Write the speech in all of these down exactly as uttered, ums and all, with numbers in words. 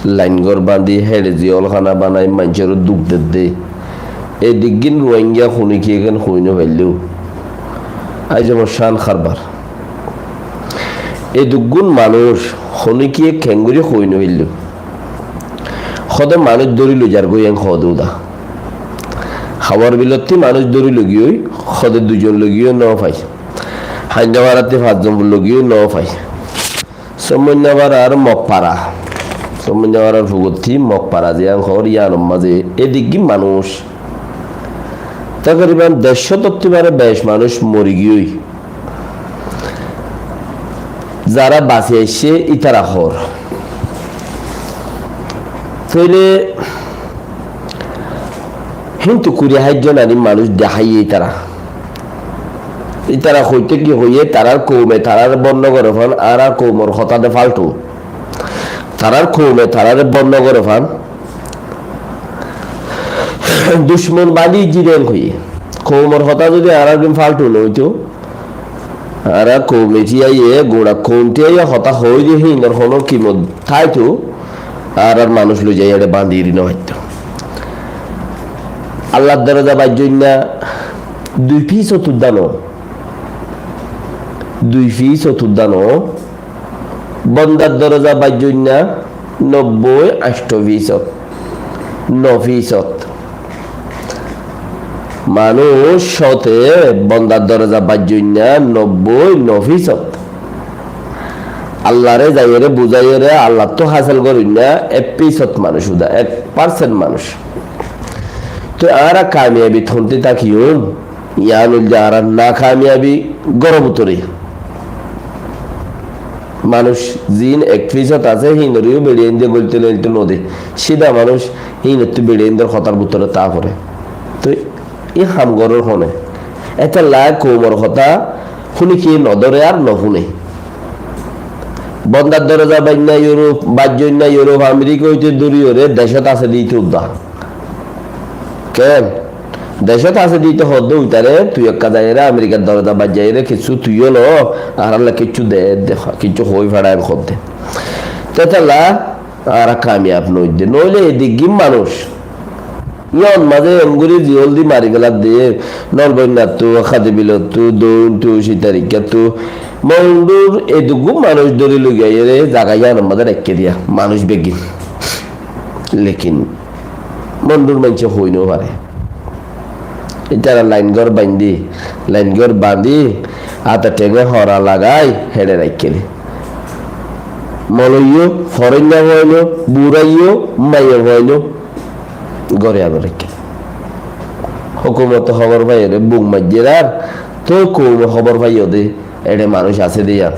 Lain gór bañdí, héçe ziyólhana banai, maincóre duk dedde. E diggín Ruáingga honikiyé ken hoi no faillé. Aijja mor cán harbar. E duggún manúic honikiyé kengori hoi no faillé. Hóde manúic dóri loi zargói en hóde uda. Hawar bilottí manúic dóri loi giyói, hóde duizon loi giyói no fai. Haindafaratti fañszon loi giyói no fai. Somoinnafarar Mokfara. Somoinnafarar fugottí Mokfara ziyán hoór yíanor mazé e diggín manúic. Takriban deccót ottí bare bec manúic mori giyói. Zara basi aiccé ítara hoór. Tóile híntu kuri háit zon aní manúic deháiye ítara. Ítara hoité ki hoiyé, tarár koume tarár bon no goré fán, añárar koumor hotá de faltu. Tarár koume taráre bon no goré fán. Ducmon bañdí zidén hoiyé. Koumor hotá zodi añárar gin faltu no óito, añárar koume tíyaye, gura koum tíyaye hotá hoói de híinor honó kimot táito, añárar manúic loi zai eçé bañdí eri no faitto. Allar doroza baijjoinna dui fisot uddá no. Dui fisot uddá no. Bondar doroza baijjoinna nobboi ancto fisot. No fisot. Manúic sóte bondar doroza baijjoinna nobboi no fisot. Allaré zaiyóre buzáiyóre Allattú hásel goróinna ek fisot manúic uda, ek parsent manúic. Toi añára kamiyabit hontí tákiyum, yián óilde añára nakamiyabi góror bútore. Manúic ziín ek fisot asé, híinoré yó beçiyainde goilto noilto node. Cída manúic híinottú beçiyindor hotár bútore táa foré. Toi e ham gorór hone? Étalla koumor hotá húni ki nodóre ar nofúne. Bondar doroza bainna Iuróp, baijjoinna Iuróp, Amerika óite dóriyoré decót asé de íte uddá. Ken? Decót asé de íte hoódde uitaré, tui ekka zaiyóre Amerikar doroza baijjaiyóre kessú tuiyó lo, añárálla kessú de, de, kessú hoói feçá en hoódde. Tétalla añára kamiyab noóidde. Noóile e diggín manúic. Yían mazé engori ziyóldi mari féladde, Nolboinnattú, Hádibilottú, Dóinttu, Citarikkattú, Mondhur e duggún manúic dóri loi giyóre zaga yíanor mazé raikké diya, manúic beggín. Lekin Mondhur maincé hoói no faré. Ítara lain gór bañdí, lain gór bañdí, áte thénge hora lagai, héçe raikké de. Moloi yó, foróinna fuain ó, burai yó, maiya fuain ó, góre añdí raikké. Hókumote hóbor faiyóre bum maijjé ar, toi koume hóbor faiyó de, eçé manúic asé de yían.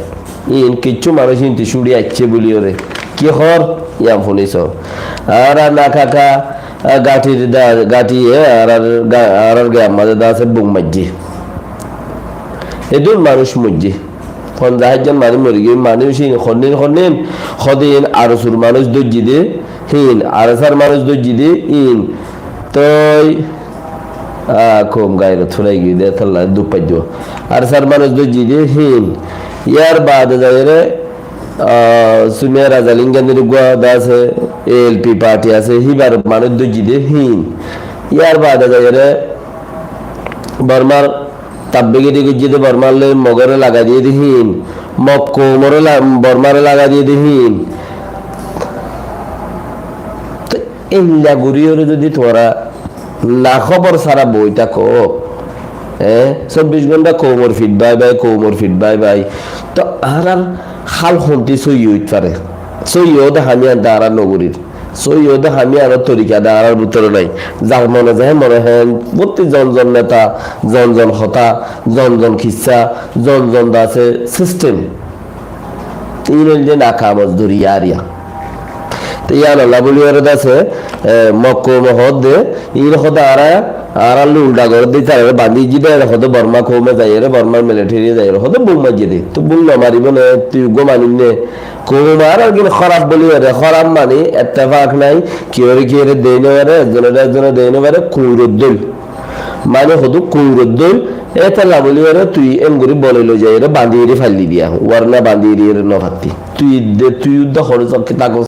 Iín kessú manúic híntu cúçi aiccé buliyóre. Ki hoór? Yían fúniso. Añára nakaka, a, gathir da-, gathiye, añárar ga-, añárar giyar mazé de asé bum maijjé. Edún manúic moijjé. Fonzaic háit zon manúic mori giyói, manúic híin honnín honnín, hóde híin arsur manúic dóijji de, híin arsar manúic dóijji de, híin toi, a, koum gairot furai giyói de, étalla duk faijjó. Arsar manúic dóijji de, híin. Yar baade zaiyóre, a, Sumiya Razalinganir uggwá de asé, A L P party asé, híbar manúic dóijji de, híin. Yar baade zaiyóre, Bormar Tabbegiri goijjé de Bormar loi Mogore lagai diyé de híin. Mog koumore la-, Bormare lagai diyé de híin. Toi eilla goríyore zodi tuáñra na hóbor sára boi táko, e, sobbic gonta koumor fit bái bái, koumor fit bái bái, toi añárar hál hontí sóiyi óit fare? Sóiyi óde ham yían de añára nogorír. Sóiyi óde ham yíanor torika de añárar bútore nái. Zar mone zehé mone hé, fottí zon zon neta, zon zon hotá, zon zon kissá, zon zon de asé sistem. Iín óilde nakamor zoriya ar yían. Te yíanolla buli ore de asé, e, Mog koume hoódde, iín hoóde añára, añárálla ulda gorédde, ítarare bañdí diyé de, hoóde Borma koume zaiyóre, Bormar military zaiyóre, hoóde bum maijjé de. Toi bum no maribó né, tui uggwá maninné. Koum añárar gin hóraf buli hoiyóre, hóraf mani ettefak nái, kiyóre kiyóre dei no fare, ekzonore ekzone dei no fare, kuñiror dóil. Mani hoóde kuñiror dóil, Étella bóli ore tui en gorí boloi loi zai ore bandí eri faillí diya. Uarna bandí eri ere no fatti. Tui de, tui udda hoçé zokki tákos,